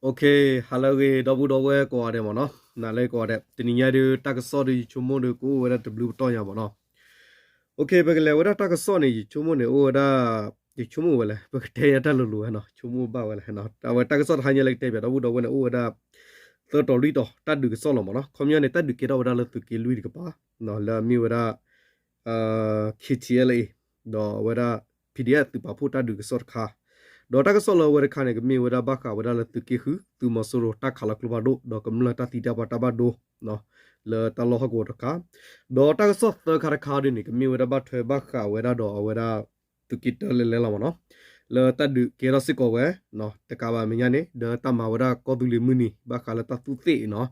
OK, ဟါလၢအဂ့ၤ ဒီပုၢ်ဒီဝဲၢ်ကိးဂၤဒဲးမ့ၢ်နီၤ, နၤလၢကိးဂၤဒဲး, တနံၤညါဒုး တၢ်ကစီၣ်ဒုး ယဆိကမိၣ်ဒုး ကအိၣ်ဝဲဒၣ်တဘျုးပတီၢ်ညါမ့ၢ်နီၤ. OK, ပကလဲၤဝဲဒၣ်တၢ်ကစီၣ်န့ၣ် ယဆိကမိၣ်န့ၣ် အိၣ်ဝဲဒၣ်, ယဆိကမိၣ်ဝဲလဲၣ်, ပကတဲညါတၢ်လိၤလိၤဝဲနီၤ, ဆိကမိၣ်ဘၣ်ဝဲလဲၣ်, အဝဲတၢ်ကစီၣ်တဟါညါလၢကတဲဘၣ် ဒီပုၢ်ဒီဝဲၢ်န့ၣ် အိၣ်ဝဲဒၣ် သၢတီၤလွံၢ်တီၤ တၢ်ဒုးကစီၣ်လီၤမ့ၢ်နီၤ. ခီပညီန့ၣ် တၢ်ဒုးကဲထီၣ်ဝဲဒၣ်လၢသုးက့လွံၢ်တကပၤ, လၢအမ့ၢ်ဝဲဒၣ် KTLA ဒီးအဝဲဒၣ် PDF သုးပာ်ဖှိၣ်တၢ်ဒုးကစီၣ်တခါ, ဒီးတၢ်ကစီၣ်လၢအဝဲတခါန့ၣ် ကမ့ၢ်ဝဲဒၣ်ဘၣ်ဃးဝဲဒၣ်လၢသုးက့ဃု သုးမီၤစိရိၤတၢ်ခးလီၤကျိဖးဒိၣ် ဒီးကမျၢၢ်တၢ်သံတၢ်ပှၢ်တၢ်ဘၣ်ဒိ လၢတၢ်လီၢ်ဟီၣ်ကဝီၤတခါ, ဒီးတၢ်ကစီၣ်သၢခါတခါဒ်န့ၣ် ကမ့ၢ်ဝဲဒၣ်ဘၣ်ထွဲဘၣ်ဃးဝဲဒၣ်ဒီးအဝဲဒၣ် သုးက့တၢလဲၤလဲၤလီၤမ့ၢ်နီၤ, လၢတၢ်ဒုးကဲထီၣ်စ့ၢ်ကီးဝဲ တကးဘၣ်မဲာ်ညါန့ၣ် ဒီးတၢ်မၤဝဲဒၣ်ကီၢ်သူလ့ၤမုၢ်နံၤ ဘၣ်ဃးလၢတၢ်သူၣ်သ့ၣ်နီၤ,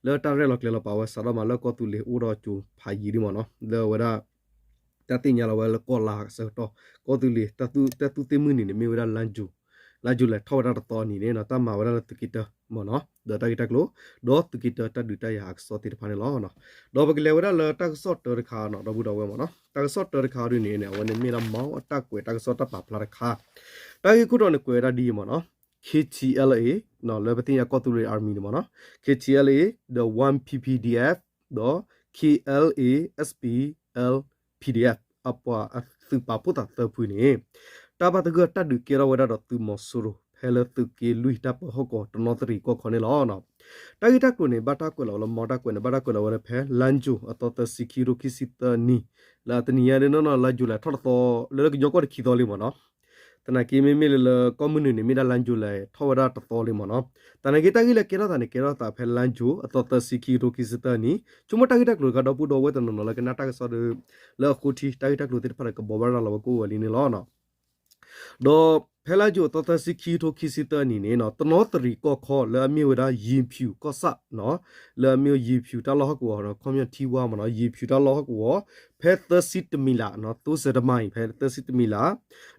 လၢတၢ်ရဲၣ်လီၤကျဲၤလီၤပာ်ဝဲစးထီၣ်မးလၢကီၢ်သူလ့ၤအိၣ်ဒီးကၠိၤဖးယံၤဒ်မ့ၢ်နီၤ, လၢအဝဲဒၣ် တၢ်သ့ၣ်ညါလီၤဝဲလၢကီၢ်လါအဆၢကတီၢ်, ကီၢ်သူလ့ၤ တၢ်သူၣ်သ့ၣ်မုၢ်နံၤန့ၣ် မ့ၢ်ဝဲဒၣ် လါယူၤလဲၣ်ထီၣ်ဝဲဒၣ်တသီအနံၤန့ၣ်နီၤ, တၢ်မၤဝဲဒၣ်လၢသုးက့တၢမ့ၢ်နီၤ, ဒီးတၢ်ဂ့ၢ်တၢ်ကျိၤ, ဒီးသုးက့တၢတၢ်ဒုးတၢ်ယၤအကစီၣ်သ့ၣ်တဖၣ်န့ၣ်လီၤ. ဒီးပကလဲၤဝဲဒၣ်လၢတၢ်ကစီၣ်တၢတခါနီၤ ဒီပုၢ်ဒီဝဲၢ်မ့ၢ်နီၤ, တၢ်ကစီၣ်တၢတခါဒ်န့ၣ်န့ၣ် အဝဲန့ၣ်မ့ၢ်ဒၣ်မ့ၢ်အတၢ်ကွဲးတၢ်ကစီၣ်တၢ်ပာ်ဖျါတခါ, တၢ်ဂ့ၢ်ခိၣ်တီန့ၣ်ကွဲးဝဲဒၣ်ဒ်အံၤမ့ၢ်နီၤ, KTLA လၢပသ့ၣ်ညါကီၢ်သူလ့ၤ Army န့ၣ်မ့ၢ်နီၤ, KTLA ဒီး one P P D F ဒီး K L A S P L P D F အပှၤအသုးပာ်ဖှိၣ်သးသၢဖုန့ၣ် တၢ်ဘၣ်သဂၢၢ်တၢ်ဒုးကဲထီၣ်ဝဲဒၣ်ဒီးသုးမီၤစိရိၤ ဖဲလၢသုးက့လွံၢ်တၢ်ပၢဟီၣ်ကဝီၤတနီသရံၣ်ကီၢ်ခီန့ၣ်လီၤ. တၢ်ဂ့ၢ်တၢ်ကျိၤန့ၣ် ဘၣ်တၢ်ကွဲးလီၤဝဲလၢမ့ၢ်တၢ်ကွဲးန့ၣ် ဘၣ်တၢ်ကွဲးလီၤဝဲလၢဖဲ လါယူၤအသီသၢဆံ ခံကထိခံဆံသၢနံၣ်, လၢတနံၤညါဒ်နီၢ်နီၢ် လါယူၤလဲၣ်ထီၣ်တသီ လၢလၢကညီကီၢ်တခံသီလံမ့ၢ်နီၤ, သနာ်က့မ့မ့ၢ်လၢလၢကီၢ်မုၢ်နုာ်န့ၣ် မ့ၢ်ဒၣ်လါယူၤလဲၣ်ထီၣ်ဝဲဒၣ်တသီလံမ့ၢ်နီၤ, သနာ်က့တၢ်ဂ့ၢ်လၢကဲထီၣ်သးန့ၣ် ကဲထီၣ်သးဖဲလါယူၤအသီသၢဆံ ခံကထိခံဆံသၢနံၣ်, ဆိကမိၣ်တၢ်ဂ့ၢ်တၢ်ကျိၤတခါ ဒီပုၢ်ဒီဝဲၢ်တနီၤနီၤလၢကနၣ်တၢ်ကစီၣ်ဒီး လၢအဃိထံ တၢ်ဂ့ၢ်တၢ်ကျိၤသ့ၣ်တဖၣ်ဒီးကဘိးဘၣ်ရၤလီၤဝဲကအိၣ်ဝဲလံန့ၣ်လီၤ. ဒီးဖဲလါယူၤအသီသၢဆံ ခံကထိခံဆံသၢနံၣ်န့ၣ် တနီသရံၣ်ကီၢ်ခီလၢအမ့ၢ်ဝဲဒၣ် ယံၤဖၠူၤကီၢ်ဆၣ်နီၤ, လၢအမ့ၢ်ယံၤဖၠူၤတၢ်လီၢ်ဟီၣ်ကဝီၤနီၤ, ခီပညီထံဝါမ့ၢ်နီၤ, ယံၤဖၠူၤတၢ်လီၢ်ဟီၣ်ကဝီၤ ဖဲသၢဆံတမံၤလးနီၤ, သိစဲးတမံၤ ဖဲသၢဆံတမံၤလး,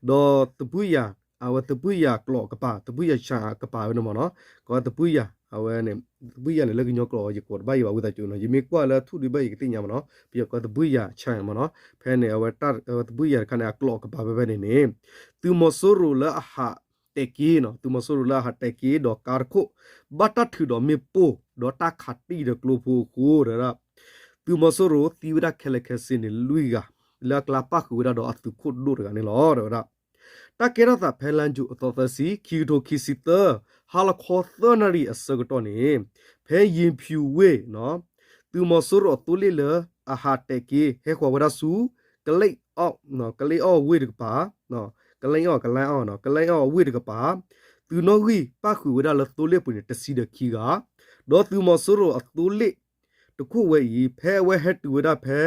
ဒီးသဘုၣ်ယၤ, အဝဲသဘုၣ်ယၤကျိာ်ကပၤ, သဘုၣ်ယၤဆၣ်အကပၤဝဲန့ၣ်မ့ၢ်နီၤ, ကသဘုၣ်ယၤ, အဝဲန့ၣ် သဘုၣ်ယၤန့ၣ်လၢကညီကျိာ် ယကိးတဘၣ်ယံၤဘၣ်ဝံသးစူၤနီၤ, ယမ့ၢ်ကွၢ်လၢထူၣ်ဒုးဘၣ်ယံၤကသ့ၣ်ညါမ့ၢ်နီၤ, ပယီၤကိးသဘုၣ်ယၤဆၣ်မ့ၢ်နီၤ, ဖဲန့ၣ် အဝဲသဘုၣ်ယၤတခါန့ၣ် အကျိာ်ကပၤဖဲဖဲန့ၣ်န့ၣ် သုးမီၤစိရိၤလၢအဟးတဲာ်က့ၤနီၤ, သုးမီၤစိရိၤလၢအဟးတဲာ်က့ၤဒီးကါတခိၣ် ဘၣ်တၢ်ထုးဒီးမ့ၣ်ပိၢ် ဒီးတၢ်ခးတံၢ်ဒီးကျိဖိအဃိ တဲဝဲဒၣ် သုးမီၤစိရိၤသံဝဲဒၣ်ခဲလၢာ်ခဲဆ့န့ၣ်လွံၢ်ဂၤ, လၢအကျါပၣ်ဃုာ်ဝဲဒၣ်ဒီးအသုးခိၣ်ဒိၣ်တဂၤန့ၣ်လီၤ တဲဝဲဒၣ်. တၢ်ကဲထီၣ်သးဖဲလါယူၤအသီသၢဆံ ခံကထိခံဆံသၢ ဟါလီၤခီသၢနၣ်ရံၣ်အဆၢကတီၢ်န့ၣ် ဖဲယံၤဖၠူၤဝ့ၢ်နီၤ, သုးမီၤစိရိၤအသိလ့ၣ်လၢအဟးတဲာ်က့ၤ ဟဲဃီၤဝဲဒၣ်ဆူ ကလ့အီၣ်, ကလ့အီၣ်ဝ့ၢ်တကပၤ, ကလ့အီၣ်, ကလ့အီၣ်နီၤ, ကလ့အီၣ်ဝ့ၢ်တကပၤ, သုးနီၣ်ဂံၢ်ပၣ်ဃုာ်ဝဲဒၣ်လၢသိလ့ၣ်ပူၤန့ၣ် တဆံဒီးခံဂၤ, ဒီးသုးမီၤစိရိၤအသိလ့ၣ်တခိၣ်ဝဲအံၤ ဖဲအဝဲဟဲတုၤဝဲဒၣ်ဖဲ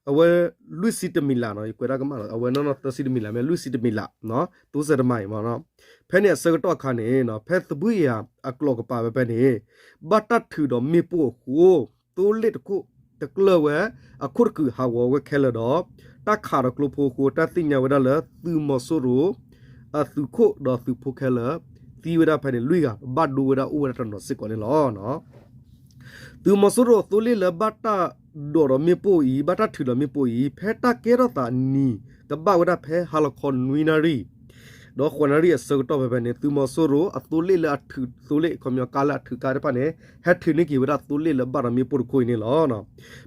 အဝဲလွံၢ်ဆံတမံၤလးနီၤ, ယကွဲးဒၣ်ကမၣ်လီၤ, အဝဲနီၢ်နီၢ်သၢဆံတမံၤလး မ့ၢ်လွံၢ်ဆံတမံၤလး, သိစဲးတမံၤမ့ၢ်နီၤ, ဖဲန့ၣ်အဆၢကတီၢ်အခါန့ၣ် ဖဲသဘုၣ်ယၤအကျိာ်ကပၤဖဲဖဲန့ၣ် ဘၣ်တၢ်ထုးဒီးမ့ၣ်ပိၢ်အဃိ သိလ့ၣ်တခိၣ်တကျၢၢ်ဝဲ အခိၣ်တခုးဟးဂီၤဝဲခဲလၢာ်ဒီး တၢ်ခးဒီးကျိဖိအဃိ တၢ်သ့ၣ်ညါဝဲဒၣ်လၢသုးမီၤစိရိၤ အသုးခိၣ်ဒီးသုးဖိခဲလၢာ် သံဝဲဒၣ်ဖဲန့ၣ်လွံၢ်ဂၤ ဘၣ်ဒိဝဲဒၣ်အိၣ်ဝဲဒၣ်တနီၤစ့ၢ်ကီးန့ၣ်လီၤ. သုးမီၤစိရိၤအသိလ့ၣ်လၢဘၣ်တၢ်ဒိးဒီးမ့ၣ်ပိၢ်အံၤ, ဘၣ်တၢ်ထုးဒီးမ့ၣ်ပိၢ်အံၤ ဖဲတၢ်ကဲထီၣ်သးနံၤကဘၣ်ဝဲဒၣ်ဖဲဟါလီၤခီနွံနၣ်ရံၣ် ဒီးဃိးနၣ်ရံၣ်အဆၢကတီၢ်ဖဲဖဲန့ၣ် သုးမီၤစိရိၤအသိလ့ၣ်လၢအထုးသိလ့ၣ် ခီပညီကါလၢအထုးကါတဖၣ်န့ၣ် ဟဲထုးန့ၢ်က့ၤဝဲဒၣ်သိလ့ၣ်လၢဘၣ်ဒီးမ့ၣ်ပိၢ်တခိၣ်အံၤန့ၣ်လီၤ.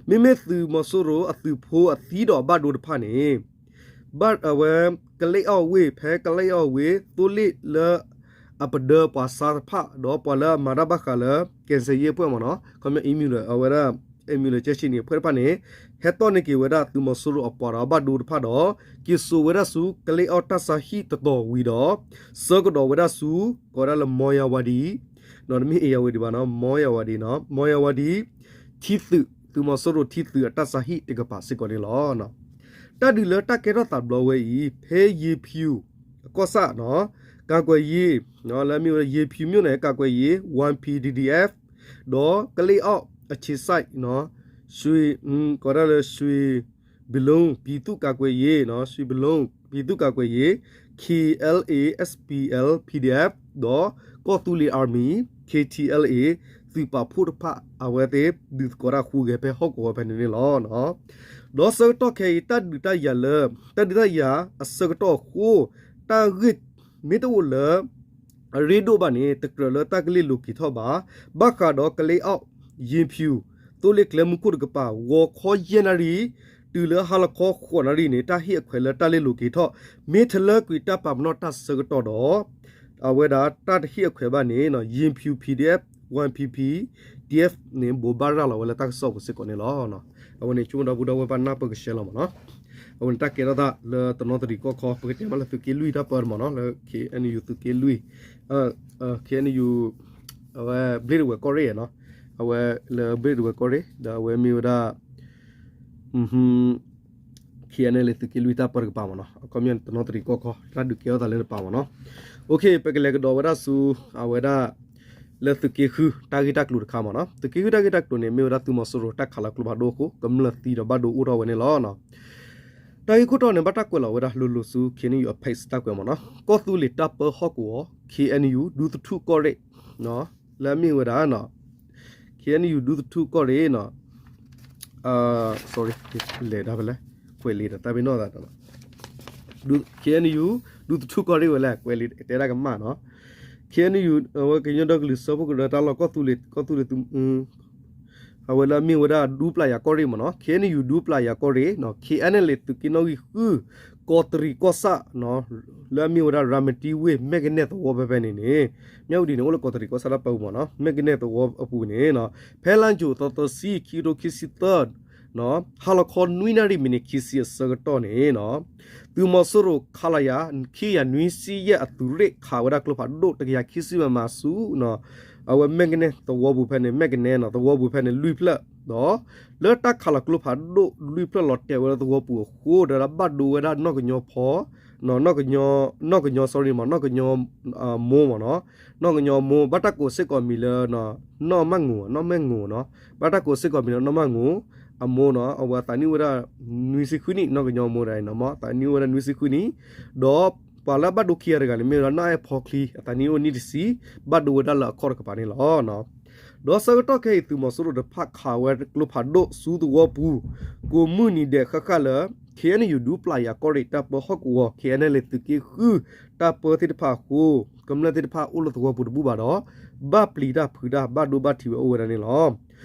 မ့မ့ၢ်သုးမီၤစိရိၤအသုးဖိအသံဒီးအဘၣ်ဒိတဖၣ်န့ၣ် ဘၣ်အဝဲ ကလ့အီၣ်ဝ့ၢ် ဖဲကလ့အီၣ်ဝ့ၢ် သိလ့ၣ်လၢ အပဒၢပှၤဆါတဖၣ် ဒီးပှၤလၢအမၤတၢ်ဘၣ်ဃးလၢ ကဲစဲယ့ၢ်ပှဲၢ်မ့ၢ်နီၤ ခီပညီ အံမူလၢ အဝဲဒၣ် အံမူလၢကဲဆံနံၤအဖှဲၣ်တဖၣ်န့ၣ် ဟဲတီၢ်န့ၢ်က့ၤဝဲဒၣ်သုးမီၤစိရိၤအပှၤဒီးအဘၣ်ဒိတဖၣ်ဒီး က့ၤစိာ်ဝဲဒၣ်ဆူကလ့အီၣ်တၢ်ဆါဟံၣ်တတီၤဝံၤဒီး ဆှၢကဒီးဝဲဒၣ်ဆူ ကိးဝဲဒၣ်လၢ မီယၤဝၤဒံ တမ့ၢ် အ့ၣ်ယၤဝၤဒံ ဘၣ်နီၤ မီယၤဝၤဒံနီၤ မီယၤဝၤဒံ ထံသုး သုးမီၤစိရိၤထံသုးအတၢ်ဆါဟံၣ်တကပၤစ့ၢ်ကီးန့ၣ်လီၤ. တၢ်ဒုးလၢတၢ်ကဲထီၣ်သးဘျီဝဲအံၤ ဖဲယ့ၤဖၠူၤ ကီၢ်ဆၣ်နီၤ ကာကွယ်ရေး လၢအမ့ၢ်ဝဲ ယ့ၤဖၠူၤမြို့နယ် ကာကွယ်ရေး one P D D F ဒီးကလ့အီၣ် အခြေစိုက်နီၤ ရွှေ ကိးဝဲဒၣ်လၢ ရွှေဘီလူး ပြည်သူ့ကာကွယ်ရေးနီၤ ရွှေဘီလူး ပြည်သူ့ကာကွယ်ရေး K L A S P L P D F ဒီးကီၢ်သူလ့ၤ Army K T L A သုးပာ်ဖှိၣ်တဖၣ် အဝဲသ့ၣ်ဒုးသကိးတၢ်ဃုဂဲၤဖဲ ဟီၣ်ကဝီၤဖဲန့ၣ်န့ၣ်လီၤ. ဒီးဆၢကတီၢ်ခဲအံၤ တၢ်ဒုးတၢ်ယၤလၢ တၢ်ဒုးတၢ်ယၤအဆၢကတီၢ်အဃိ တၢ်ဂ့ၢ်မ့ၢ်တအိၣ်လၢ အရ့ဒိၣ်ဘၣ်န့ၣ် တကြၢးလၢတၢ်ကလ့ၢ်လိၤက့ၤထီၣ်ဘၣ်. ဘၣ်ဃးဒီးကလ့အီၣ် ယ့ဖၠူၣ် သိလ့ၣ်ကျဲမုၢ်ခိၣ်တကပၤ ဂီၤခီယဲၢ်နၣ်ရံၣ် တုၤလၢဟါလီၤခီဃိးနၣ်ရံၣ်န့ၣ် တၢ်ဟ့ၣ်အခွဲးလၢတၢ်လ့ၢ်လိၤက့ၤထီၣ် မ့ၢ်ထဲလၢကွံာ်တၢ်ပာ်ပနီၣ်တၢ်ဆၢကတီၢ်ဒီး အဝဲဒၣ်တၢ်တဟ့ၣ်အခွဲးဘၣ်န့ၣ် ယ့ဖၠူၣ် P D F, Y P P, D F န့ၣ် ဘိးဘၣ်ရၤလီၤဝဲလၢတၢ်ကစီၣ်ပူၤစ့ၢ်ကီးန့ၣ်လီၤ. အဝဲန့ၣ် ဆိကမိၣ်ဒီပုၢ်ဒီဝဲၢ်ဘၣ်နၢ်ပၢၢ်ကဆှဲလီၤမ့ၢ်နီၤ. အဝဲန့ၣ်တၢ်ကဲထီၣ်သးလၢတနီသရံၣ်ကီၢ်ခီ ပကတဲမးလၢသုးက့လွံၢ်တၢ်ပၢတမ့ၢ်နီၤ လၢ K N U သုးက့လွံၢ်, K N U အဝဲဘျ့ၣ်ဒဝဲၢ်ကီၢ်ရ့ၣ်နီၤ, အဝဲလၢဘျ့ၣ်ဒဝဲၢ်ကီၢ်ရ့ၣ် ဒီးအဝဲမ့ၢ်ဝဲဒၣ် K N L A သုးက့လွံၢ်တၢ်ပၢတကပၤမ့ၢ်နီၤ, အခီပညီတနီသရံၣ်ကီၢ်ခီ တၢ်ဒုးကဲထီၣ်သးလၢတပၤမ့ၢ်နီၤ. ပကလဲၤကဒီးဝဲဒၣ်ဆူ အဝဲဒၣ် လၢသုးက့ဃုတၢ်ဂ့ၢ်တၢ်ကျိၤတခါမ့ၢ်နီၤ. သုးက့ဃုတၢ်ဂ့ၢ်တၢ်ကျိၤန့ၣ် မ့ၢ်ဝဲဒၣ်သုးမီၤစိရိၤတၢ်ခးလီၤကျိဖးဒိၣ်အဃိ ကမျၢၢ်သံဒီးဘၣ်ဒိအိၣ်ထီၣ်ဝဲန့ၣ်လီၤ. တၢ်ဂ့ၢ်ခိၣ်တီန့ၣ် ဘၣ်တၢ်ကွဲးလီၤဝဲဒၣ်လိၤလိၤဆူ K N U အ page တၢ်ကွဲးမ့ၢ်နီၤ. ကီၢ်သူလ့ၤတၢ်ပၢဟီၣ်ကဝီၤ K N U ဒူသထူၣ်ကီၢ်ရ့ၣ် လၢအမ့ၢ်ဝဲဒၣ် K N U ဒူသထူၣ်ကီၢ်ရ့ၣ်နီၤ, sorry လဲၤဒၣ်ဖဲလဲၣ်, ကွဲးလံာ်ဒီးတၢ်ပ့ၤနီၣ်သး K N U ဒူသထူၣ်ကီၢ်ရ့ၣ်ဝဲလဲၣ် ကွဲးလံာ်တဲဒၣ်ကမၣ်နီၤ. K N U အဝဲကညီဒီကလုာ်စၢဖှိၣ်ကရၢတၢ်လီၢ်ကီၢ်သူလ့ၤ ကီၢ်သူလ့ၤသုး အဝဲလၢအမ့ၢ်ဝဲဒၣ်ဒူပျၢ်ယၤကီၢ်ရ့ၣ်မ့ၢ်နီၤ, K N U ဒူပျၢ်ယၤကီၢ်ရ့ၣ်နီၤ, K N L A သုးက့နီၣ်ဂံၢ်ဃု ကီးတရံးကီၢ်ဆၣ်နီၤ, လၢအမ့ၢ်ဝဲဒၣ် ရၤမတံဝ့ၢ် မဲၢ်ကနဲၣ်သဝီဖဲဖဲန့ၣ်န့ၣ်, မၠၣ်ဝတံၤန့ၣ် အိၣ်လၢကီးတရံးကီၢ်ဆၣ်တၢ်ပၢပူၤမ့ၢ်နီၤ, မဲၢ်ကနဲၣ်သဝီအပူၤန့ၣ်နီၤ, ဖဲလါယူၤအသီသၢဆံ ခံကထိခံဆံသၢ ဟါလီၤခီနွံနၣ်ရံၣ် မံးနံးခံဆံအဆၢကတီၢ်န့ၣ်နီၤ, သုးမီၤစိရိၤ ခလရ ခံကယၤနွံဆံယဲၢ် အသုးရ့ၣ်ခးဝဲဒၣ်ကျိဖးဒိၣ် တကယၤခံဆံ မမ ဆူ အဝဲမဲၢ်ကနဲၣ်သဝီပူၤဖဲန့ၣ် မဲၢ်ကနဲၣ်နီၤ သဝီပူၤဖဲန့ၣ် လွံၢ်ဖျၢၣ်ဒီး လၢတၢ်ခးလီၤကျိဖးဒိၣ်လွံၢ်ဖျၢၣ်လီၤတဲာ်ဝဲလၢသဝီပူၤအဃိ ဒီးဘၣ်ဒိဝဲဒၣ်နီၢ်ကညီဖီ နီၢ်ကညီ နီၢ်ကညီ sorry မ့ၢ် နီၢ်ကညီ မိၢ်မ့ၢ်နီၤ, နီၢ်ကညီမိၢ် ဘၣ်တၢ်ကိးစ့ၢ်ကီးမံၤလၢ နီၢ်မၢ်ငိၤ နီၢ်မၢ်ငိၤနီၤ, ဘၣ်တၢ်ကိးစ့ၢ်ကီးမံၤလၢနီၢ်မၢ်ငိၤ အမိၢ်နီၤ, အဝဲအသးနံၣ်အိၣ်ဝဲဒၣ် နွံဆံဃုနံၣ် နီၢ်ကညီမိၢ်ဒၣ်အံၤနီၤ မ့ၢ်အသးနံၣ်အိၣ်ဝဲဒၣ်နွံဆံဃုနံၣ်, ဒီးပှၤလၢအဘၣ်ဒိခံဂၤတဂၤန့ၣ် မ့ၢ်ဝဲဒၣ်နီၢ်အဲၣ်ဖီချံ အသးနံၣ်အိၣ်နံၣ်တဆံ, ဘၣ်ဒိဝဲဒၣ်လၢအခီၣ်တကပၤန့ၣ်လီၤ. ဒီးဆၢကတီၢ်ခဲအံၤ သုးမီၤစိရိၤတဖၣ်ခးဝဲကျိဖးဒိၣ်ဆူသဝီပူၤ ကိးမုၢ်နံၤဒဲးဃၣ်ဃၣ်လၢ K N U ဒူပျၢ်ယၤကီၢ်ရ့ၣ်တၢ်ပၢဟီၣ်ကဝီၤ K N L A သုးက့ဃု တၢ်ပၢသ့ၣ်တဖၣ်အဃိ ကမျၢၢ်သ့ၣ်တဖၣ်အိၣ်လၢသဝီပူၤတဘူၣ်ဘၣ်ဒီး ဘၣ်ပျံၤတၢ်ဖုးတၢ် ဘၣ်ဒိဘၣ်ထံးဝဲအိၣ်ဝဲဒၣ်န့ၣ်လီၤ.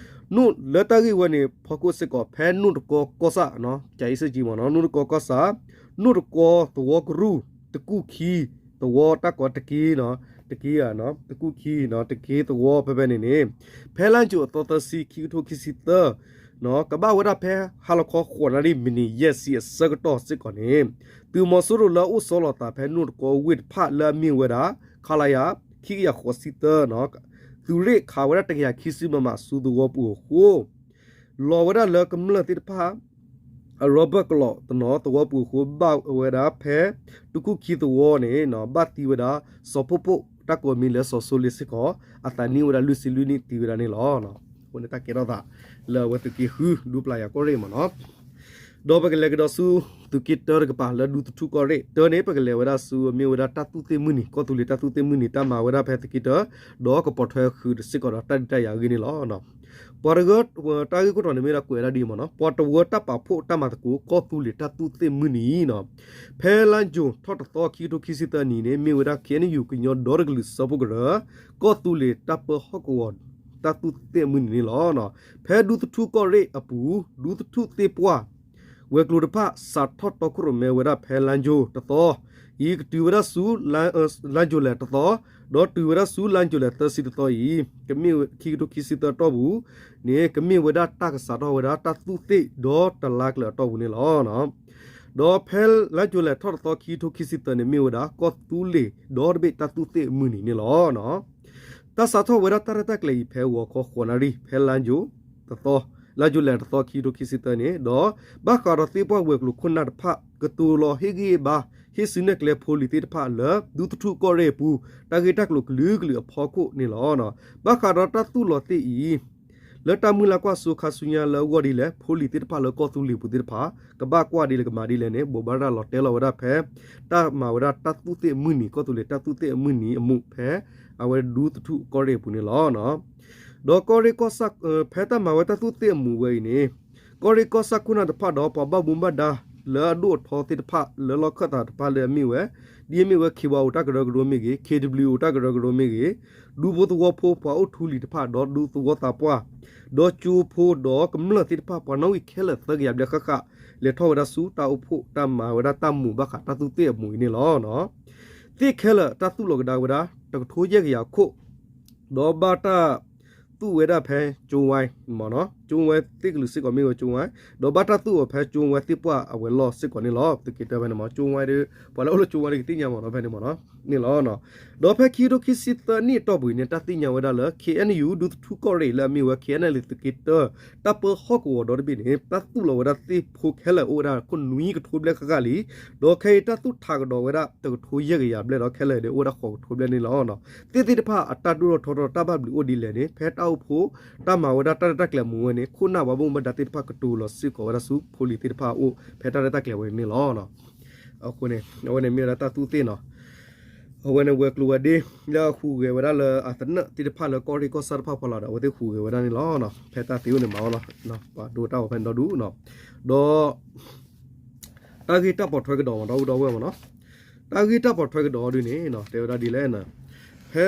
နိၣ်လၢတၢ်ဂ့ၢ်ဝဲန့ၣ် ဖီခိၣ်စ့ၢ်ကီး ဖဲနိၣ်တကီကီၢ်ဆၣ် ကၠၤအ့စ့ၣ်ကၠံမ့ၢ်နီၤ နိၣ်တကီကီၢ်ဆၣ် နိၣ်တကီသဝီကရူၢ် တကူၣ်ခံသဝီတၢ်ကိးတက့နီၤ တက့ဧါ တကူၣ်ခံနီၤ တက့သဝီဖဲဖဲန့ၣ်န့ၣ် ဖဲလါယူၤအသီသၢဆံ ခံကထိခံဆံသၢ ကဘၣ်ဝဲဒၣ်ဖဲဟါလီၤခီဃိးနၣ်ရံၣ် မံးနံးယဲၢ်ဆံအဆၢကတီၢ်စ့ၢ်ကီးန့ၣ် သုးမီၤစိရိၤလၢအအိၣ်ဆီလီၤသးဖဲနိၣ်တကီဝ့ၢ်တဖၣ်လၢအမ့ၢ်ဝဲဒၣ် ခလရ ခံကယၤဃိးဆံသၢ သုးရ့ၣ်ခးဝဲဒၣ်တကယၤခံဆံ မမ ဆူသဝီပူၤအဃိ လီၤဝဲဒၣ်လၢကမျၢၢ်သ့ၣ်တဖၣ် အရီဘၢၣ်ကလီးတနီၤသဝီပူၤအဃိ ဘၣ်ဝဲဒၣ်ဖဲ တကူၣ်ခံသဝီန့ၣ် ဘၣ်သံဝဲဒၣ် စီၤဖိၣ်ဖိၣ် တၢ်ကိးမံၤလၢစီၤစိလ့စ့ၢ်ကီး အသးနံၣ်အိၣ်ဝဲဒၣ်လွံၢ်ဆံလွံၢ်နံၣ်သံဝဲဒၣ်န့ၣ်လီၤ. အဃိန့ၣ်တၢ်ကဲထီၣ်သးလၢအဝဲသုးက့ဃု ဒူပျၢ်ယၤကီၢ်ရ့ၣ်မ့ၢ်နီၤ ဒီးပကလဲၤကဒီးဆူ သုးက့တၢတကပၤလၢဒူသထူၣ်ကီၢ်ရ့ၣ် တၢန့ၣ် ပကလဲၤဝဲဒၣ်ဆူအမ့ၢ်ဝဲဒၣ်တၢ်သူၣ်သ့ၣ်မုၢ်နံၤ ကီၢ်သူလ့ၤတၢ်သူၣ်သ့ၣ်မုၢ်နံၤ တၢ်မၤဝဲဒၣ်ဖဲသုးက့တၢ ဒီးကပိာ်ထွဲဃုာ်စ့ၢ်ကီးဒီးတၢ်ဒုးတၢ်ယၤအဂ့ၢ်န့ၣ်လီၤ. ပှၤတဂၤ တၢ်ဂ့ၢ်ခိၣ်တီန့ၣ်မ့ၢ်ဝဲဒၣ်ကွဲးဝဲဒၣ်ဒ်အံၤမ့ၢ်နီၤ ပှၤတဝၢတၢ်ပာ်ဖှိၣ်တၢ်မၤသကိး ကီၢ်သူလ့ၤတၢ်သူၣ်သ့ၣ်မုၢ်နံၤနီၤ ဖဲလါယူၤထီၣ်တသီ ခံကထိခံဆံသၢနံၤန့ၣ် မ့ၢ်ဝဲဒၣ် K N U ကညီဒီတကလုာ်စၢဖှိၣ်ကရၢ ကီၢ်သူလ့ၤတၢ်ပၢဟီၣ်ကဝီၤ တၢ်သူၣ်သ့ၣ်မုၢ်နံၤန့ၣ်လီၤ. ဖဲဒူသထူၣ်ကီၢ်ရ့ၣ်အပူၤ ဒူသထူၣ်သ့ၣ်ပှၢ် ဝဲၤကျိၤတဖၣ် စးထီၣ်တီခိၣ်ရိၣ်မဲဝဲဒၣ်ဖဲလါယူၤတသီအံၤ ကတုၤဝဲဒၣ်ဆူ လါယူၤလဲၤတသီ ဒီးတုၤဝဲဒၣ်ဆူလါယူၤလဲၤသၢဆံတသီအံၤ ကမ့ၢ်ခံကထိခံဆံသၢတီၢ်ပူၤန့ၣ် ကမ့ၢ်ဝဲဒၣ်တၢ်ကစးထီၣ်ဝဲဒၣ်တၢ်သူၣ်သ့ၣ်ဒီတလါကျၢၤအတီၢ်ပူၤန့ၣ်လီၤ. ဒီးဖဲလါယူၤလဲၤထီၣ်တသီ ခံကထိခံဆံသၢန့ၣ် မ့ၢ်ဝဲဒၣ်ကီၢ်သူလ့ၤဒီတဘ့ၣ်တၢ်သူၣ်သ့ၣ်မုၢ်နံၤန့ၣ်လီၤ. တၢ်စးထီၣ်ဝဲဒၣ်တၢ်ရဲၣ်တၢ်ကျဲၤအံၤ ဖဲဂီၤခီဃိးနၣ်ရံၣ် ဖဲလါယူၤတသီ လါယူၤလဲၤတသီ ခံကထိခံဆံသၢန့ၣ် ဒီးဘၣ်ဃးဒီးသ့ၣ်ပှၢ်ဝဲၤကျိၤခိၣ်နၢ်တဖၣ် ကတိၤလီၤဟ့ၣ်ဂံၢ်ဟ့ၣ်ဘါ ဟ့ၣ်စုနဲၣ်ကျဲဖိလံၤသ့ၣ်တဖၣ်လၢ ဒူသထူၣ်ကီၢ်ရ့ၣ်အပူၤ တၢ်ဂ့ၢ်တၢ်ကျိၤကလုာ်ကလုာ်အဖီခိၣ်န့ၣ်လီၤ. ဘၣ်ဃးဒီးတၢ်သူၣ်လီၤသ့ၣ်အံၤ လၢတၢ်မုၢ်လၢ်ကွၢ်စိခါဆူညါလၢအဂီၢ်ဒ်လဲၣ် ဖိလံၤသ့ၣ်တဖၣ်လၢကီၢ်သူလ့ၤပူၤသ့ၣ်တဖၣ် ကဘၣ်ကွၢ်ဒ်လဲၣ်ကမၤဒ်လဲၣ်န့ၣ် ဘိးဘၣ်ရၤလီၤတဲလီၤဝဲဒၣ်ဖဲ တၢ်မၤဝဲဒၣ်တၢ်သူၣ်သ့ၣ်မုၢ်နံၤ ကီၢ်သူလ့ၤတၢ်သူၣ်သ့ၣ်အမုၢ်နံၤအမူး ဖဲအဝဲဒူသထူၣ်ကီၢ်ရ့ၣ်အပူၤန့ၣ်လီၤ. ဒီးကီၢ်ရ့ၣ်ကီၢ်ဆၣ် ဖဲတၢ်မၤဝဲတၢ်သူၣ်သ့ၣ်အမူးဝဲအံၤန့ၣ် ကီၢ်ရ့ၣ်ကီၢ်ဆၣ်ခိၣ်နၢ်တဖၣ်ဒီးပှၤဘၣ်မူဘၣ်ဒါ လၢအဒိၣ်အထီသ့ၣ်တဖၣ် လၢလီၢ်ခၢၣ်သးတဖၣ်လၢအမ့ၢ်ဝဲ ဒ်အမ့ၢ်ဝဲ ခ့ဝါအိၣ်တၢ်ကရၢကရိမ့ၢ်ဂ့ၤ, ခ့တဘျုးအိၣ်တၢ်ကရၢကရိမ့ၢ်ဂ့ၤ, ဒူဖိသဝီဖိပှၤအိၣ်ထူလံၤတဖၣ် ဒီးဒူသဝီသးပှၢ်, ဒီးကၠိဖိဒီးကမျၢၢ်သ့ၣ်တဖၣ် ပှၤနီၣ်ဂံၢ်ခဲလၢာ်သၢကယၤဘျဲၣ်ဃၣ်ဃၣ် လဲၤထီၣ်ဝဲဒၣ်ဆူတၢ်အိၣ်ဖှိၣ်တၢ်မၤဝဲဒၣ်တၢ်မူးဘၣ်ဃးတၢ်သူၣ်သ့ၣ်အမူးအံၤန့ၣ်လီၤ. သ့ၣ်ခဲလၢာ်တၢ်သူၣ်လီၤကဒါဝဲဒၣ် တကထိယဲၢ်ကယၤခိၣ် ဒီးဘၣ်တၢ်သူၣ်ဝဲဒၣ်ဖဲကၠိဝဲ မ့ၢ်နီၤ, ကၠိဝဲသ့ၣ်ကလုာ်စ့ၢ်ကီးမ့ၢ်ဝဲကၠိဝဲ, ဒီးဘၣ်တၢ်သူၣ်အီၤဖဲကၠိဝဲသ့ၣ်ပှၢ်အဝဲၤလီၢ်စ့ၢ်ကီးန့ၣ်လီၤ. သုးက့တၢဖဲန့ၣ်မ့ၢ် ကၠိဝဲဒီး ပှၤလၢအိၣ်လၢကၠိဝဲဒီးကသ့ၣ်ညါမ့ၢ်နီၤ ဖဲန့ၣ်မ့ၢ်နီၤ, န့ၣ်လီၤ. ဒီးဖဲခံကထိခံဆံသၢနံၣ်အတီၢ်ပူၤအံၤန့ၣ် တၢ်သ့ၣ်ညါဝဲဒၣ်လၢ ခ့ၣ်အဲၣ်ယူၣ် ဒူသထူကီၢ်ရ့ၣ်လၢအမ့ၢ်ဝဲ ခ့ၣ်အဲၣ်ယူၣ် သုးက့တၢ တၢ်ပၢဟီၣ်ကဝီၤဒီတဘ့ၣ်န့ၣ် တၢ်သူၣ်လီၤဝဲဒၣ်သ့ၣ်ဖိခဲလၢာ်အိၣ်ဝဲဒၣ်ခိၣ်နွံကထိဘျဲၣ်ဃၣ်ဃၣ်လံ, ဒီးခဲအံၤတၢ်သူၣ်ထးကဒီးဝဲဒၣ်တကထိယဲၢ်ကယၤဘျဲၣ်ဒီး ခဲလၢာ်ဒီးအိၣ်ဝဲဒၣ်ဃိးကထိဘျဲၣ်န့ၣ်လီၤ. သ့ၣ်သ့ၣ်တဖၣ်အတၢ်ဒိၣ်ထီၣ်ထီထီၣ်တၢ်ဘၣ်ဘျုးအိၣ်ဒ်လဲၣ်န့ၣ် ဖဲတၢ်အိၣ်ဖှိၣ်တၢ်မၤဝဲဒၣ်တၢ်ရဲၣ်တၢ်ကျဲၤမူးဝဲန့ၣ် ခိၣ်နၢ်ပှၤဘၣ်မူဘၣ်ဒါသ့ၣ်တဖၣ်ကတိၤလီၤစ့ၢ်ကီးဝဲဒၣ်ဆူဖိလံၤသ့ၣ်တဖၣ်အအိၣ် ဖဲတၢ်ရဲၣ်တၢ်ကျဲၤဝဲန့ၣ်လီၤ. အဃိန့ၣ် အဝဲန့ၣ်မ့ၢ်ဝဲဒၣ်တၢ်သူၣ်သ့ၣ်နီၤ, အဝဲန့ၣ်ဝဲၤကျိၤဝဲၤဒ့ လၢအဟူးဂဲၤဝဲဒၣ်လၢအသနၢၣ်သ့ၣ်တဖၣ်လၢကီၢ်ရ့ၣ်ကီၢ်ဆၣ်တဖၣ်ဖီလာ်ဒီး အဝဲသ့ၣ်ဟူးဂဲၤဝဲဒၣ်န့ၣ်လီၤ. ဖဲတၢ်သ့အိၣ်န့ၣ်မၤအီၤလီၤ, ပှၤဒိတၢ်အီၣ်ဖဲန့ၣ်ဒီဒူၣ်, ဒီး တၢ်ဂ့ၢ်တၢ်ပိာ်ထွဲကဒီးမ့ၢ်နီၤ ဒီပုၢ်ဒီဝဲၢ်မ့ၢ်နီၤ, တၢ်ဂ့ၢ်တၢ်ပိာ်ထွဲကဒီးအီၤဒ်န့ၣ် တဲဝဲဒၣ်ဒ်လဲၣ်န့ၣ်, ဖဲ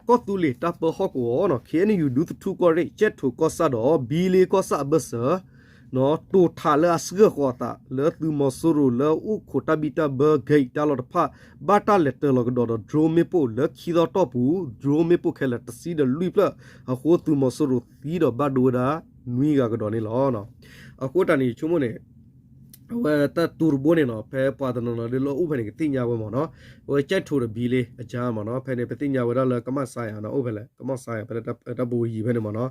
ကီၢ်သူလ့ၤတၢ်ပၢဟီၣ်ကဝီၤနီၤ ခ့ၣ်အဲၣ်ယူၣ် ဒူသထူကီၢ်ရ့ၣ် ကၠဲၣ်ထိၣ်ကီၢ်ဆၣ်ဒီး ဘံလ့ကီၢ်ဆၣ်အဘၢၣ်စၢၤ တိာ်ထးလၢအစှၢၣ်ဃီၤအသး လၢသုးမီၤစိရိၤလၢအိၣ်ခိးတၢ်ဘံၣ်တၢ်ဘၢ gate တၢ်လီၢ်တဖၣ် ဘၣ်တၢ်လဲၤတၢၤလီၤကဒီးဒီး drone မ့ၣ်ပိၢ်လၢခံသီတီၢ်ပူၤ drone မ့ၣ်ပိၢ်ခဲလၢာ်တဆံဒီးလွံၢ်ဖျၢၣ်အဃိ သုးမီၤစိရိၤသံဒီးဘၣ်ဒိဝဲဒၣ်နွံဂၤကဒီးန့ၣ်လီၤ. အဃိတၢ်န့ၣ် ယဆိကမိၣ်န့ၣ် အဝဲတၢ်တိၤတဘိန့ၣ်နီၤ ဖဲပှၤတနီၤနီၤဒ်လၢအိၣ်ဖဲန့ၣ် ကသ့ၣ်ညါဝဲမ့ၢ်နီၤ, အဝဲကၠဲၣ်ထိၣ်ဒီးဘံလ့အကါမ့ၢ်နီၤ ဖဲန့ၣ် ပသ့ၣ်ညါဝဲဒၣ်လၢကမၣ်စါယၤနီၤ အိၣ်ဖဲလဲၣ် ကမၣ်စါယၤ ဖဲတၢ်ပူၤယံၤဖဲန့ၣ်မ့ၢ်နီၤ,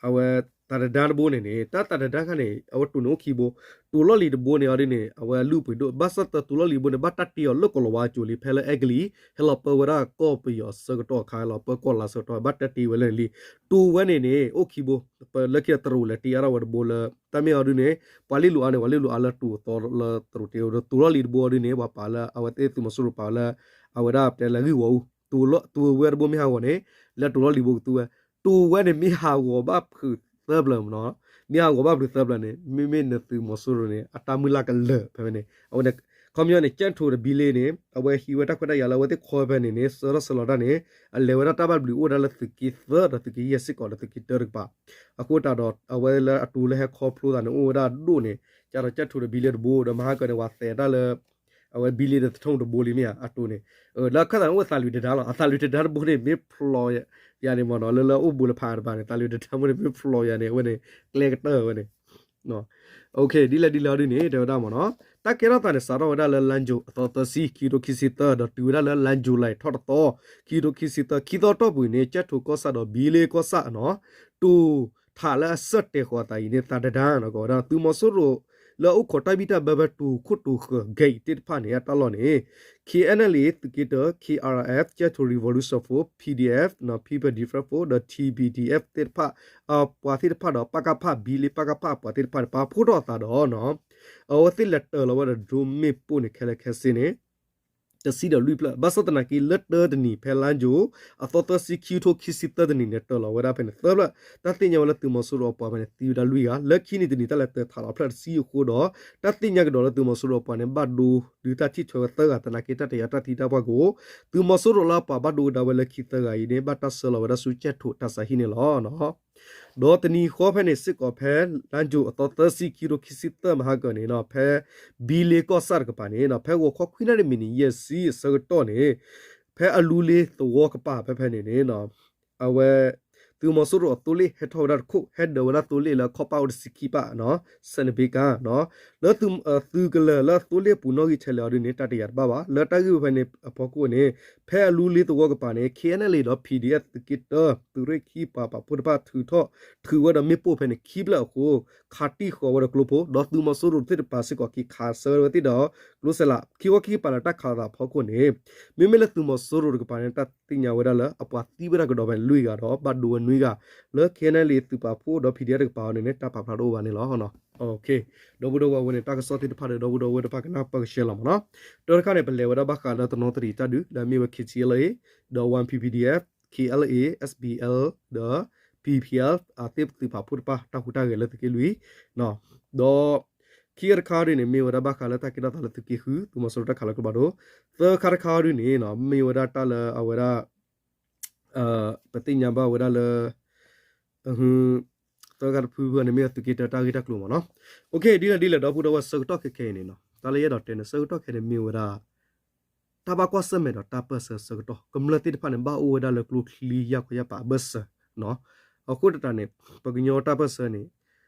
အဝဲတၢ်တဒါတဘိန့ၣ်န့ၣ် တၢ်တဒါတခါန့ၣ် အဝဲတိၤန့ၣ်အိၣ်ခံဘိ, တိၤလီၢ်လံၤတဘိန့ၣ်အီၤဒ်န့ၣ် အဝဲအလုၢ်အပှ့ၤဒိၣ် ဘၣ်ဆၣ်သၢတိၤလီၢ်လံၤတဘိန့ၣ် ဘၣ်တၢ်တ့အီၤလၢကီၤလၤဝါအစိၤလံ ဖဲလၢအဲကလံး ဟဲလီၤပၢဝဲဒၣ်ကီၢ်ပယီၤအဆၢကတီၢ်အခါ ဟဲလီၤပၢကီၢ်လါဆၢကတီၢ် ဘၣ်တၢ်တ့ဝဲလၢန့ၣ်လံ, တိၤဝဲန့ၣ်န့ၣ် အိၣ်ခံဘိ, ပလၢခံတရူးလဲၤတ့အါထီၣ်ဝဲတဘိလၢ တၢ်မ့ၢ်အီၤဒ်န့ၣ် ပှၤလ့လိာ်အါန့ၣ် ပှၤလ့လိာ်အါလၢတိၤအသီလၢတရူးတ့အီၤ တိၤလီၢ်လံၤတဘိအီၤဒ်န့ၣ် ပှၤပာ်လၢအဝဲသ့ၣ်သုးမီၤစိရိၤပာ်ဝဲလၢ အဝဲဒၣ်ပတဲလၢဂံၢ်ဝီအူ, တိၤဝဲတဘိမ့ၢ်ဟးဂီၤန့ၣ် လၢတိၤလီၢ်လံၤတဘိကသူဝဲ, တိၤဝဲန့ၣ်မ့ၢ်ဟးဂီၤဘၣ်ဖုးသၢဖျၢၣ်မ့ၢ်နီၤ, မ့ၢ်ဟးဂီၤဘၣ်ဖုးသၢဖျၢၣ်န့ၣ် မ့မ့ၢ်နသုးမီၤစိရိၤန့ၣ် အတၢ်မုၢ်လၢ်ကလၢာ်ဖဲဖဲန့ၣ် အဝဲန့ၣ် ခီပညီန့ၣ် ကၠဲၣ်ထိၣ်ဒီးဘံလ့န့ၣ် အဝဲဟံးဝဲတၢ်ခွဲးတၢ်ယာ်လၢအဝဲသ့ၣ်ခီဖဲန့ၣ်န့ၣ် ဆၢထီၣ်ဆၢလီၤတၢ်န့ၣ် အလဲၤဝဲဒၣ်တၢ်ဘၣ်ဘျုးအိၣ်ဝဲဒၣ်လၢသုးက့သၢဒီးသုးက့ယဲၢ်စ့ၢ်ကီးဒီးသုးက့တၢတကပၤ, အဃိတၢ်ဒီး အဝဲလၢအတိၤလၢဟဲခီဖျိသးန့ၣ် အိၣ်ဝဲဒၣ်ဒိၣ်န့ၣ် ကၢ်ဒီးကၠဲၣ်ထိၣ်ဒီးဘံလ့တဘိ ဒီးမဟါကၢန့ၣ် ပှၤသဲးတၢ်လၢ အဝဲဘံလ့ဒီးသထူၣ်တဘိလံမ့ၢ်ဧါ အတိၤန့ၣ်, လၢအခၢၣ်သးန့ၣ်အိၣ်သးလွံၢ်တဒါလီၤ, အသးလွံၢ်တဒါတဘိန့ၣ် မ့ၢ်ဖျိးယၤန့ၣ်မ့ၢ်နီၤ လၢလၢအိၣ်ဘူးလၢဖးတပၤန့ၣ် သးလွံၢ်တဒါတဘိန့ၣ် မ့ၢ်ဖျိးယၤန့ၣ် အဝဲန့ၣ် ကျဲကတၢၢ်ဝဲန့ၣ် ဒ်လဲၣ်ဒ်လဲၣ်ဒ်န့ၣ် တဲဝဲဒၣ်မ့ၢ်နီၤ, တၢ်ကဲထီၣ်သးန့ၣ် စးထီၣ်ဝဲဒၣ်လၢလါယူၤအသီသၢဆံ ခံကထိခံဆံသၢ ဒီးတုၤဝဲဒၣ်လၢလါယူၤလံထီၣ်တသီ ခံကထိခံဆံသၢ ခံသီတီၢ်ပူၤန့ၣ် ကၠဲၣ်ထိၣ်ကီၢ်ဆၣ်ဒီးဘံလ့ကီၢ်ဆၣ်နီၤ တိၤထးလၢအစၢၢ်တဲာ်ဃီၤအသးအံၤန့ၣ် သးတဒါနီၤ ကီးဝဲဒၣ် သုးမီၤစိရိၤလၢအိၣ်ခိးတၢ်ဘံၣ်တၢ်ဘၢဖဲတိၤခိၣ်တိၤဃၢၤ gate သ့ၣ်တဖၣ်န့ၣ် အတၢ်လီၢ်န့ၣ် ခ့ၣ်အဲၣ်ယူၣ် သုးက့တၢ ခ့ၣ်အၣ်အၣ်အၣ် ကၠဲၣ်ထိၣ် Revolution Force, PDF နီၤ People Defense Force ဒီး ထံဘံၣ်ဒံၣ်အၣ် သ့ၣ်တဖၣ် ပှၤသ့ၣ်တဖၣ်ဒီး ပကဖ ဘံလ့ ပကဖ ပှၤသ့ၣ်တဖၣ်န့ၣ် ပာ်ဖှိၣ်ထီၣ်အသးဒီး အဝဲသ့ၣ်လဲၤတၢၤလီၤဝဲဒီး drone မ့ၣ်ပိၢ်န့ၣ် ခဲလၢာ်ခဲဆ့န့ၣ် တဆံဒီးလွံၢ်ဖျၢၣ် ဘၣ်ဆၣ်သနာ်က့ လၢတၢတနံၤ ဖဲလါယူၤ အသီသၢဆံ ခံကထိခံဆံသၢတနံၤန့ၣ် တၢၤလီၤဝဲဒၣ်ဖဲန့ၣ် သၢဖျၢၣ် တၢ်သ့ၣ်ညါဝဲလၢသုးမီၤစိရိၤအပှၤဖဲန့ၣ် သံဝဲဒၣ်လွံၢ်ဂၤ လၢခံနံၤတနံၤ တၢ်လဲၤတၢၤထးလီၤဖျၢၣ်တဆံအဃိဒီး တၢ်သ့ၣ်ညါကဒီးလၢသုးမီၤစိရိၤအပှၤန့ၣ် ဘၣ်ဒိဒုးတၢ်ထံၣ်ထွဲဝဲသၢဂၤ သနာ်က့တၢ်တယာ်တၢ်သံတၢ်ပှၢ်ကအိၣ် သုးမီၤစိရိၤလၢအပှၤဘၣ်ဒိဝဲဒၣ်ဝဲလၢခံသၢဂၤအံၤန့ၣ် ဘၣ်တၢ်ဆှၢလီၤဝဲဒၣ်ဆူကၠဲၣ်ထိၣ်တၢ်ဆါဟံၣ်န့ၣ်လီၤ. ဒီးတနံၤဃီဖဲန့ၣ်စ့ၢ်ကီးဖဲ လါယူၤအသီသၢဆံ ခံကထိခံဆံသၢမဟါကၢန့ၣ်နီၤ ဖဲဘံလ့ကီၢ်ဆၣ်တကပၤန့ၣ်နီၤ ဖဲဂီၤခီခွံနၣ်ရံၣ်မံးနံးယဲၢ်ဆံအဆၢကတီၢ်န့ၣ် ဖဲအလူလ့သဝီကပၤဖဲဖဲန့ၣ်န့ၣ်နီၤ အဝဲ သုးမီၤစိရိၤအသိလ့ၣ်ဟဲထီၣ်ဝဲဒၣ်တခိၣ် ဟဲဒၢးဝဲဒၣ်သိလ့ၣ်လၢခီၣ်ပၣ်အိၣ်တဆံခံပၣ်နီၤ စဲးနဘ့ကါနီၤ လၢသုးကလၢၤလၢအသိလ့ၣ်အပူၤနီၣ်ဂံၢ်ထဲလဲၣ်အီၤဒ်န့ၣ် တၢ်တယာ်တဘၣ်ဘၣ် လၢတၢ်ဂ့ၢ်ဝဲဖဲန့ၣ်အဖီခိၣ်န့ၣ် ဖဲအလူလ့သဝီကပၤန့ၣ် ခ့ၣ်အဲၣ်ယူၣ်လ့ဒီး PDF သုးက့တၢ သုးရ့ၣ်ခံပှၤပာ်ဖှိၣ်တဖၣ်ထုးထီၣ် ထုးဝဲဒီးမ့ၣ်ပိၢ်ဖဲန့ၣ် ခံဖျၢၣ်အဃိ ခးတံၢ်ဃီၤဝဲဒီးကျိဖိ ဒီးသုးမီၤစိရိၤသ့ၣ်တဖၣ်စ့ၢ်ကီး က့ၤခးဆၢဝဲသ့ၣ်ဒီး ကျိစဲးလး ခံခီခံကပၤလၢတၢ်ခးလိာ်သးအဖီခိၣ်န့ၣ် မ့မ့ၢ်လၢသုးမီၤစိရိၤတကပၤန့ၣ် တၢ်သ့ၣ်ညါဝဲဒၣ်လၢ အပှၤသံဝဲဒၣ်ကဒီးဖဲန့ၣ်လွံၢ်ဂၤဒီး ဘၣ်ဒိဝဲနွံဂၤ လၢ ခ့ၣ်အဲၣ်ယူၣ်လ့ သုးပာ်ဖှိၣ်ဒီး PDF တကပၤအံၤန့ၣ်န့ၣ် တၢ်ပာ်ဖျါတအိၣ်ဘၣ်န့ၣ်လီၤ. ဒီပုၢ်ဒီဝဲၢ်ဝဲန့ၣ် တၢ်ကစီၣ်သ့ၣ်တဖၣ်ဒီး ဒီပုၢ်ဒီဝဲၢ်တဖၣ်ကနၢ်ပၢၢ်ကဆှဲလီၤမ့ၢ်နီၤ တၢ်တခါန့ၣ် ပလဲၤဝဲဒၣ်ဘၣ်ဃးလၢတနီသရံၣ်တၢ်ဒုး လၢအမ့ၢ်ဝဲ ခ့ၣ်ထံၣ်အဲလ်အ့ ဒီး ဝါ ပီၣ်ပီၣ် ပီၣ်ပီၣ် ခ့ၣ်အဲလ်အ့ အ့ၣ်အ့ၣ် ပီၣ်ပီၣ် ဒီး ပီၣ်ပီၣ် အသ့ၣ်သုးပာ်ဖှိၣ်တဖၣ် တၢ်ဟူးတၢ်ဂဲၤလၢသုးက့လွံၢ် ဒီး ခ့ၣ် ခံခါတခါဒ်န့ၣ် မ့ၢ်ဝဲဒၣ်ဘၣ်ဃးလၢတၢ်ကဲထီၣ်သးလၢသုးက့ဃု သုးမီၤစိရိၤတၢ်ခးလီၤကျိဖးဒိၣ်, သၢခါတခါဒ်န့ၣ် မ့ၢ်ဝဲဒၣ်တၢ်လၢအဝဲဒၣ် ပသ့ၣ်ညါဘၣ်ဝဲဒၣ်လၢ သၢခါတဖုဖုန့ၣ် မ့ၢ်ဝဲသုးက့တၢတၢ်ဂ့ၢ်တၢ်ကျိၤမ့ၢ်နီၤ. ဒ်လဲၣ်ဒ်လဲၣ် ဒီပုၢ်ဒီဝဲၢ် ဆၢကတီၢ်ခဲခဲအံၤန့ၣ်နီၤ တၢ်လၢယအဲၣ်ဒိးတဲန့ၣ် ဆၢကတီၢ်ခဲအံၤန့ၣ် မ့ၢ်ဝဲဒၣ် တၢ်ဘၣ်ကွၢ်ဆၢၣ်မဲာ်ဒီးတၢ်ပၢၢ်ဆၢဆၢကတီၢ် ကမျၢၢ်သ့ၣ်တဖၣ်န့ၣ် ဘၣ်အိၣ်ဝဲဒၣ်လၢကျိချံယၢ်ခီယၢ်ပၤအဘၢၣ်စၢၤ အဃိသတးန့ၣ် ပကညီတၢ်ပၢၢ်ဆၢန့ၣ်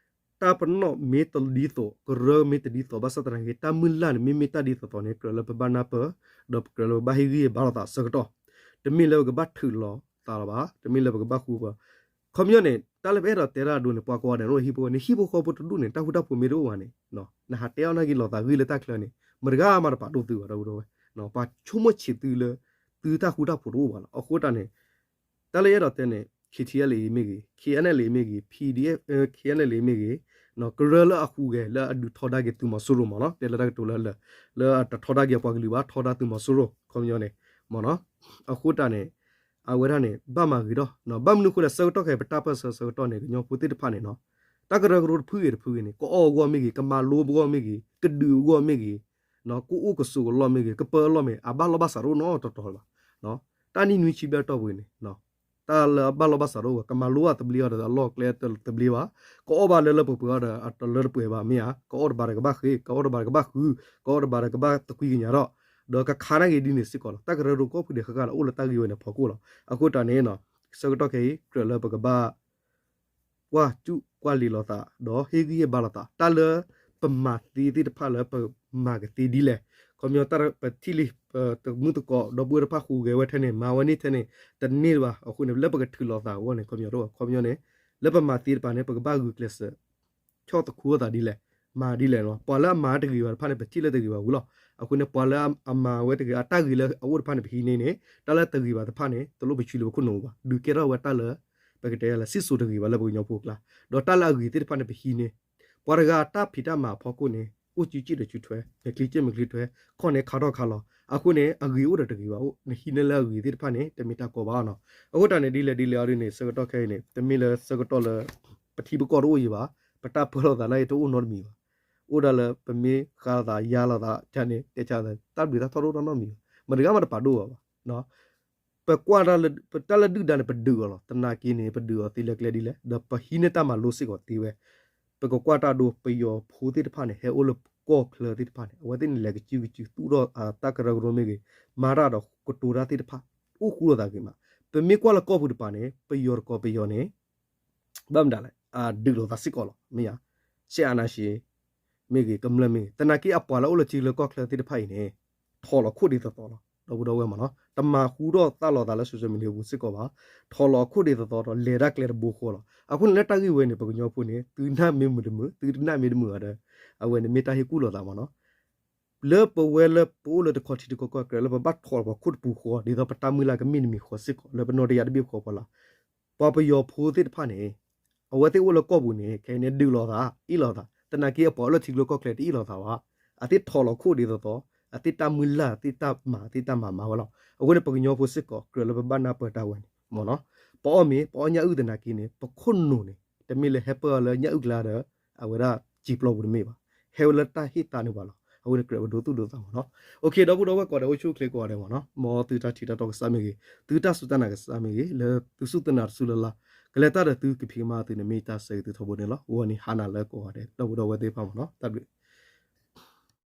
တၢ်ပနီၣ်မ့ၢ်တဒ်သိး ကရၢမ့ၢ်တဒ်သိး ဘၣ်ဆၣ်သနာ်က့ တၢ်မုၢ်လၢ်န့ၣ် မ့မ့ၢ်တၢ်ဒ်သိးသိးန့ၣ် ကြၢးလၢပဘၣ်နၢ်ပၢၢ် ဒီးကြၢးလၢပဘၣ်ဟ့ၣ်ဂံၢ်ဟ့ၣ်ဘါလိာ်သးဆၢကတီၢ်, တမ့ၢ်လၢပကဘၣ်ထုးလီၤသးလီၤဘၣ်, တမ့ၢ်လၢပကဘၣ်ဃူဘၣ် ခီပညီန့ၣ် တၢ်လၢပအဲၣ်ဒိးတဲတၢ်အဒိန့ၣ် ပှၤကိးဂၤဒဲးန့ၣ် ဟံၣ်ဖိဃီဖိ နဟံၣ်ဖိဃီဖိတဒူၣ်န့ၣ် တၢ်ဃူတၢ်ဖိးမ့ၢ်တအိၣ်ဘၣ်န့ၣ် နဟးတဲအီၣ်နာ်က့ၤလိာ်သးဂ့ၢ်လၢတၢ်ချၢန့ၣ် မတဂၤမးတပာ်ဒိၣ်သုဘၣ် ဒီပုၢ်ဒီဝဲၢ်, ပှၤဆိကမိၣ်ဆံးသုလၢ သုတၢ်ဃူတၢ်ဖိးတအိၣ်ဘၣ်လီၤ. အဃိတၢ်န့ၣ် တၢ်လၢယအဲၣ်ဒိးတဲန့ၣ် ခ့ထံအလ့မ့ၢ်ဂ့ၤ, ခ့အနလ့မ့ၢ်ဂ့ၤ, ဖံဒံ ခ့အနလ့မ့ၢ်ဂ့ၤ, ကရၢလၢအဃူဂဲၤလၢအဒုးထီဒါက့ၤသုးမီၤစိရိၤမ့ၢ်နီၤ, တဲလၢတၢ်ကတိၤလၢလၢ လၢအတထီဒါက့ၤအပှၤကလုာ်ဘၣ် ထီဒါသုးမီၤစိရိၤ ခီပညီန့ၣ် မ့ၢ်နီၤ. အဃိတၢ်န့ၣ် အဝဲဒၣ်န့ၣ် ဘၣ်မၤဂ့ၤထီၣ်, ဘၣ်မနုၤအဃိလဲၣ် ဆၢကတီၢ်ခဲအံၤ ပတၢ်ပၢၢ်ဆၢဆၢကတီၢ်န့ၣ် ကညီဖိသ့ၣ်တဖၣ်န့ၣ်နီၤ, တၢ်ကရၢကရိတဖုဂ့ၤတဖုဂ့ၤန့ၣ် ကအီၣ်အဂီၢ်မ့ၢ်ဂ့ၤ, ကမၤလိအဂီၢ်မ့ၢ်ဂ့ၤ, ကဒုးအဂီၢ်မ့ၢ်ဂ့ၤ, ကအိၣ်ကဆိးအလီၢ်မ့ၢ်ဂ့ၤ, ကပၢအလီၢ်မ့ၢ်ဂ့ၤ အဘၣ်လီၢ်ဘၣ်စးတအိၣ်နီတတီၤလၢၤဘၣ်. တၢ်နံၣ်နွံဆံဘျဲၣ်တီၢ်ပူၤန့ၣ် တၢ်လၢအဘၣ်လီၢ်ဘၣ်စးတအိၣ်ဘၣ် ကမၤလိအသဘျ့အီၤဒီးအလီၢ်ကျဲတသဘျ့ဘၣ်, ကအီၣ်ဘၣ်လၢလၢပှဲၤပှဲၤအီၤဒီးအတလၢတပှဲၤဘၣ်မ့ၢ်ဧါ, ကအီၣ်တဘၣ်ဒီးကဘၣ်ဃ့, ကအီၣ်တဘၣ်ဒီးကဘၣ်ဃု, ကအီၣ်တဘၣ်ဒီးကဘၣ်သကွံကညးထီၣ်, ဒီးကခးနာ်က့ၤဒ်န့ၣ်စ့ၢ်ကီးလီၤ. တၢ်ကရၢကရိကိးဖုဒဲးဃၣ်ဃၣ်ဒီးအိၣ်လၢတၢ်ဂ့ၢ်ဝဲန့ၣ်အဖီခိၣ်လီၤ. အဃိတၢ်န့ၣ် ဆၢကတီၢ်ခဲအံၤ ကြၢးလၢပကဘၣ် ကွၢ်စူၣ်ကွၢ်လံၤလိာ်သး ဒီးဟ့ၣ်ဂံၢ်ဟ့ၣ်ဘါလိာ်သး တၢ်လၢပမၤသ့သ့ၣ်တဖၣ်လၢပမၤကသ့ဒ်လဲၣ်. ခီပညီတၢ်ပထံၣ်လံ တမုၢ်သကိး ဒီပုၢ်ဝဲၢ်တဖၣ်ဟူးဂဲၤဝဲထဲန့ၣ် မၤဝဲန့ၢ်ထဲန့ၣ် တန့ၢ်ဘၣ်. အဃိန့ၣ် လၢပကထုးလိာ်သးအဂီၢ်န့ၣ် ခီပညီတအိၣ်ဘၣ်. ခီပညီန့ၣ် လၢပမၤသ့တပၤန့ၣ် ပကဘၣ်ဂုာ်ကျဲးစၢး ဆီၣ်သခူအသးဒ်လဲၣ်, မၤဒ်လဲၣ်လီၤ. ပှၤလၢအမၤတဂ့ၤဘၣ်တဖၣ်န့ၣ် ပထံၣ်လၢတဂ့ၤဘၣ်ဝံၤလီၤ. အဃိန့ၣ် ပှၤလၢအမၤဝဲတဂ့ၤ အတၢ်ဂ့ၤလၢအအိၣ်တဖၣ်န့ၣ် ပဟံးန့ၢ်န့ၣ် တၢ်လၢတဂ့ၤဘၣ်တဖၣ်န့ၣ် တလိၣ်ပဆံးလၢပခိၣ်နူာ်ဘၣ်. ဒုးကဲထီၣ်ဝဲတၢ်လၢ ပကတဲလၢ စံၣ်စိၤတဂ့ၤဘၣ်လၢပကညီဖိအကျါ, ဒီးတၢ်လၢအဂ့ၤသ့ၣ်တဖၣ်န့ၣ် ပဟံးန့ၢ် ပှၤတဂၤအတၢ်ဖံးတၢ်မၤအဖီခိၣ်န့ၣ် အိၣ်စုစ့ၣ်ဒီးစုထွဲ, မဲာ်ချံစ့ၣ်မဲာ်ချံထွဲ, ခီၣ်န့ၣ်ခးထီၣ်ခးလီၤ. အဃိန့ၣ် အဂ့ၤအိၣ်ဒီးတဂ့ၤဘၣ်အိၣ်, နဟံးန့ၢ်လၢအဂ့ၤသ့ၣ်တဖၣ်န့ၣ် တမ့ၢ်တၢ်ကီဘၣ်နီၤ. အဃိတၢ်န့ၣ် ဒ်လဲၣ်ဒ်လဲၣ်အီၤဒ်န့ၣ် ဆၢကတီၢ်ခဲအံၤန့ၣ် တမ့ၢ်လၢဆၢကတီၢ်လၢ ပထံပကီၢ်တအိၣ်ယံၤဘၣ်, ပတၢ်ပၢလီၤသးနာ်က့ၤတအိၣ်နီတမံၤဘၣ်. အိၣ်ဒၣ်လၢပမ့ၢ်ဃါလိာ်သးယါလိာ်သးန့ၣ် တဲဆါသး တၢ်ဘျုးတၢ်ထီၣ်တအိၣ်နီတမံၤဘၣ်, မတဂၤမးတပာ်ဒိၣ်အီၤဘၣ်. ပကွၢ်တၢ်လၢ ပတၢ်လၢဒုၣ်ဒါန့ၣ် ပဒုးအီၤလီၤ. သနာ်က့န့ၣ် ပဒုးအီၤသ့လၢကျဲဒ်လဲၣ်, ဒီးပဟံးန့ၢ်တၢ်မၤလိစ့ၢ်ကီးသ့ဝဲ. ပကကွၢ်တၢ်ဒိ ပယီၤဖိသ့ၣ်တဖၣ်န့ၣ် ဟဲအိၣ်လၢကီၢ်ချၢသ့ၣ်တဖၣ်န့ၣ် အဝဲသ့ၣ်န့ၣ် လဲၤကစုကစု သူၣ်ထီၣ်တၢ်ကရၢကရိမ့ၢ်ဂ့ၤ, မၤတၢ်ဒီးကတိၤတၢ်သ့ၣ်တဖၣ် အိၣ်ဃူလိာ်သးဂ့ၤမး. ပမ့ၢ်ကွၢ်လၢကီၢ်ပူၤတပၤန့ၣ် ပယီၤတကိးပယီၤန့ၣ် ဘၣ်မတၤလဲၣ် အဒုးလိာ်သးစ့ၢ်ကီးလီၤ မ့ၢ်ဧါ. စစ်အာဏာရှင် မ့ၢ်ဂ့ၤ ကမျၢၢ်မ့ၢ်ဂ့ၤ သနာ်က့အပှၤလၢအိၣ်လၢထံချၢကီၢ်ချၢသ့ၣ်တဖၣ်အံၤန့ၣ် ထိးလီၤခိၣ်ဒ်သိးသိးလီၤ ဒီပုၢ်ဒီဝဲၢ်မးနီၤ. တမၤဃူထီၣ်သၣ်လီၤသးလၢ social media ပူၤစ့ၢ်ကီးဘၣ်. ထိးလီၤခိၣ်ဒ်သိးသိးဒီး လဲၤတၢ်ကျဲတဘိဃီလီၤ. အဃိန့ၣ်လၢတၢ်ဂ့ၢ်ဝဲန့ၣ် ပကညီဖိန့ၣ် သုနၢ်မ့ၢ်မုာ်တမုာ် သုတနၢ်မ့ၢ်တမုာ်ဘၣ်ဒီး အဝဲန့ၣ်မ့ၢ်တၢ်ဟ့ၣ်ကူၣ်လိာ်သးမးနီၤ. လၢပဝဲလၢပအိၣ်လၢတခီထံတခီကီၢ် ကြၢးလၢပဘၣ်ထိးလီၤပှၤခိၣ်တပူၤဃီ ဒ်သိးပတၢ်မုၢ်လၢ်ကမ့ၢ်တမံၤဃီစ့ၢ်ကီး လၢပနီၢ်တယၢ်တဘ့ၣ်ဃီဃီလီၤ. ပှၤပယီၤဖိသ့ၣ်တဖၣ်န့ၣ် အဝဲသ့ၣ်အိၣ်လၢကီၢ်ပူၤန့ၣ် ခဲအံၤန့ၣ် ဒုးလိာ်သး အ့ၣ်လိာ်သး သနာ်က့အပှၤအိၣ်လၢထံချၢကီၢ်ချၢတအ့ၣ်လိာ်သးဘၣ်. အသ့ၣ်ထိးလီၤခိၣ်ဒ်သိးသိး အသ့ၣ်တၢ်မုၢ်လၢ် အသ့ၣ်တၢ်မၤ အသ့ၣ်တၢ်မၤမၤဝဲလီၤ. အဃိန့ၣ် ပကညီဖိစ့ၢ်ကီး ကြၢးလၢပဘၣ်နၢ်ပၢၢ်တၢ်ဝဲန့ၣ်မးနီၤ. ပအီၣ်မ့ၤ ပအီၣ်ညၣ်အုၣ်သနာ်က့န့ၣ် ပခိၣ်နူာ်န့ၣ် တမ့ၢ်လၢဟဲပၢၢ်အီၤလၢညၣ်အုၣ်ကျါဒီး အဝဲဒၣ်စံာ်ပျီပူၤတမ့ၢ်ဘၣ်. ဟဲဝဲလၢတၢ်ဟ့ၣ်သးန့ၣ်ဘၣ်လီၤ. အဃိန့ၣ် ကြၢးပဒိသူၣ်ဒိသးမးနီၤ. အိၣ်ခ့ ဒီပုၢ်ဒီဝဲၢ်ကိးဂၤဒဲး အိၣ်ဆူၣ်အိၣ်ချ့ကိးဂၤဒဲးမးနီၤ. မ်သုတၢ်ထံၣ်တၢ်တီကစၢ်မ့ၢ်ဂ့ၤ, သုတၢ်စူၢ်တၢ်နာ်ကစၢ်မ့ၢ်ဂ့ၤ, လၢသုစူၢ်သုနာ်တစုလၢ်လၢ် ကလဲၤတၢ်ဒီးသုကဖံးကမၤသုန့ၣ် မ့ၢ်တၢ်ဆၢဂ့ၤသုထီဘိန့ၣ်လီၤ. ဂီၤန့ၣ် ဟါနၤလၢကိးဂၤဒဲး ဒီပုၢ်ဒီဝဲၢ်သ့ၣ်တဖၣ်မးနီၤ. တၢ်ဘျုး